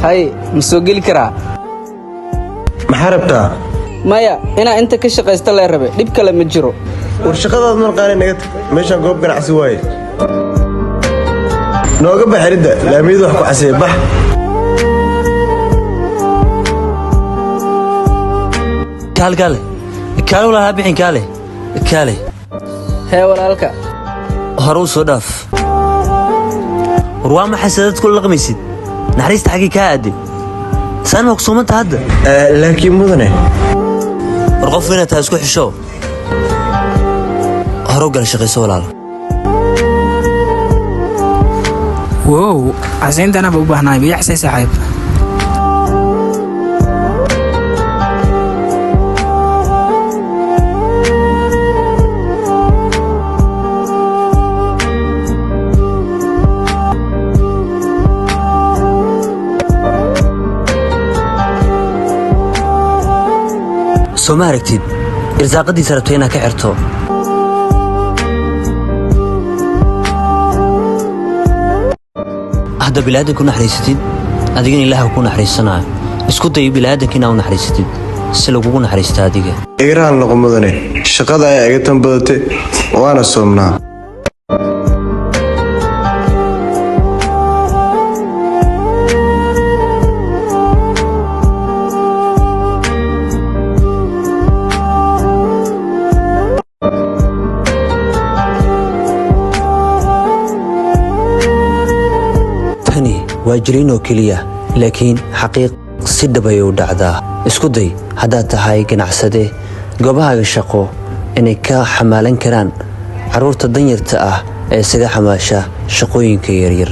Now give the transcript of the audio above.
Hay, ma soo geli karaa? Maxaa rabtaa? Maya, inaa inta ka shaqaysta lee rabe, dhib kale ma jiro. War shaqadaad marqaani naga tag, meeshaan goob ganacsi waaye. Nooga bax xiridda laamiyadu, wax ku xasee bax. Kaale, kaale, kaale walaal, ha bixin, kaale, kaale. Hee walaalka. Hore u soo dhaaf. War waa maxay sadad ku laqmaysid? Naxariista xaggii kaa aaday? Saan ma kusuumanta hadda? Laakiin mudane. War qof inaad tahay isku xisho, hore u gala, shaqayso walaal. Wow, casayntanaba u baahnaay biyaxsay saaxiib. Soo ma aragtid irsaaqadiisa rabtay inaad ka xirto? Hadda bilaadanka u naxariisatid, adigana Ilaah ku naxariisanaayo. Isku day bilaadanka inaa u naxariisatid si lagugu naxariista adiga. Igrahan noqo mudane, shaqada ayaa iga tan badatay, waana soomnaa. Tani waa jiriin oo keliya, laakiin xaqiiq si dhab ayay u dhacdaa. Isku day haddaad tahay ganacsade goobahaaga shaqo inay ka xamaalan karaan carruurta danyarta ah ee isaga xamaasha shaqooyinka yaryar.